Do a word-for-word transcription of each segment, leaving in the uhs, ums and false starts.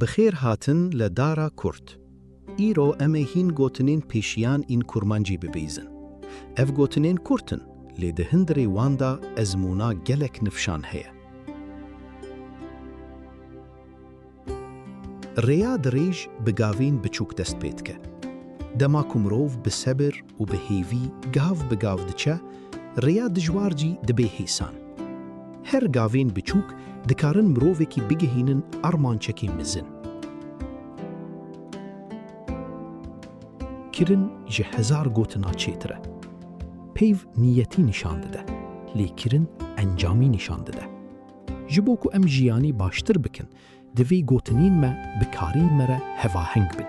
Bi xêr hatin li Dara Kurt. Îro em ê hîn gotinên pêşiyan ên kurmancî bibîzin. Ev gotinên kurt in, lê di hundirê wan de ezmûna gelek nifşan heye. Rêya dirêj bi gavên biçûk dest pê dike. Dema ku mirov bi sebir û bi hêvî gav bi gav diçe, rêya dijwar jî dibe hêsan. Her gavên biçûk dikarin mirovekî bigihînin armançekî mezin. Kirin ji hezar gotina çêtir e. Peyv niyetî nîşan dide, lê kirin encamî nîşan dide. Ji bo ku em jiyanî baştir bikin, divê gotinên me bi karên me re hevaheng bin.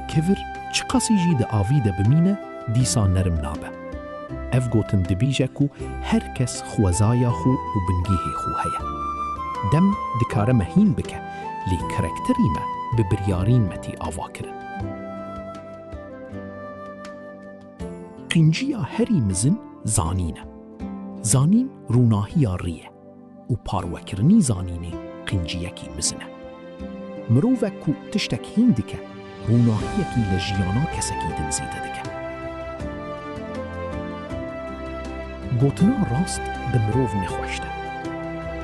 Kevir çiqasî jî di avî de bimîne, dîsa nerm nabe. Ev gotin dibêje ku her kes xwezaya xwe û bingehê xwe heye. Dem dikare me hîn bike, lê karakterî me bi biryarên me tê avakirin. Qînciya herî mezin zanîn e. Zanîn rûnahiya rê ye û parvekirinî zanînê qînciyekî mezin e. Mirovek ku tiştek hîn dike, rûnahiyekî li jiyana kesekî din zêde dike. Gotina rast bi mirov nexweş e.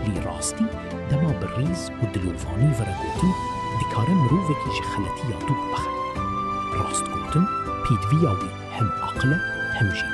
Lê rastî dema bi rêz û dilovanî vere gotin, dikare mirovekî ji xeletiya dûr bixe. Rast gotin, pêdiviya wî hem aqil e, hem jî